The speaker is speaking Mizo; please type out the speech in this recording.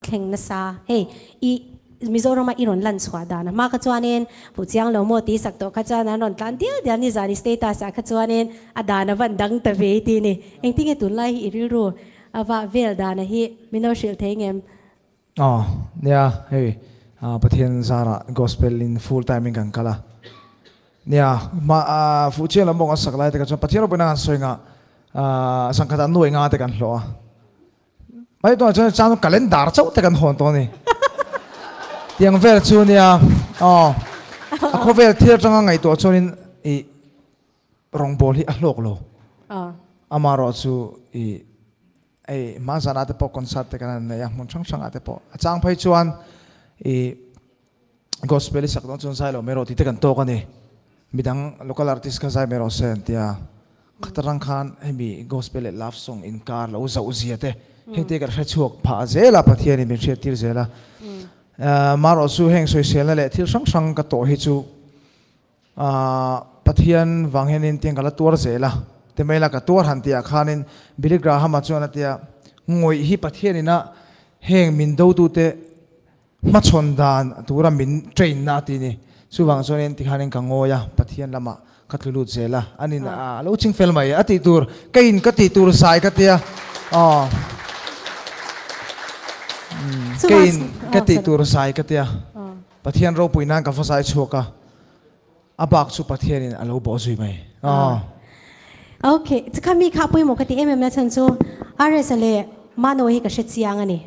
thleng nasa hei i Mizorama i rawn lan chhuah dan a hma kha chuanin Pu Chiang lo maw tih sak tawh kha chuan an rawn tlan dial dial nizan i status ah kha chuanin a dan a van dang ta ve i ti ni. Engtinge tunlai hi i rilru a vah vel dana hi min lo hrilh thei ngem? Aw nia hei Pathian zarah gospel in full time in kan kal a nia mah fuh chiang lam pawh kan sak lai te kha chuan Pathian ropui na kan sawi ngah zangkhat ah nuai nga te kan hlawh a mai tunah chuan chang calendar chauh te kan hawn tawh a ni tiang vel chu nia aw a khawvel thil atanga ngaihtuah chuanin ih Rawngbawl hi a hlawk lo. Amaherawh chu i hei hmanzanah te pawh concert te kan han nei a, hmun hrang hrangah te pawh. A chang phei chuan i gospel i sak dawn chuan zai lo mai rawh tih te kan tawk a ni. Midang local artist kha zai mai rawh se an ti a. Khat atang khan hemi gospel leh love song inkar lo zauh zia te heng te kan hre chhuak phah zel a, Pathianin min hriattir zel a. Amaherawh chu heng sawiselna leh thil hrang hrang ka tawh hi chu Pathian vang hianin tiang ka la tuar zel a, ti mai la ka tuar han tihah khanin Billy Graham-a chuan a tia, Ngawih hi Pathianin a heng min dotute hmachhawn dan tura min train na a ti ni. Chuvang chuanin tikhanin ka ngawi a, Pathian lamah ka tlu lut zel a, anin a lo ching fel mai a tih tur, ka in ka tih tur zai ka tia, aw ka in ka tih tur zai ka tia. Pathian ropui nan ka va zai chhuak a, a bak chu Pathianin a lo bawh zui mai. Aw. Ok, chukha mi kha pawimawh ka ti em em na chhan chu RS-a leh Mano hi ka hre chiang a ni.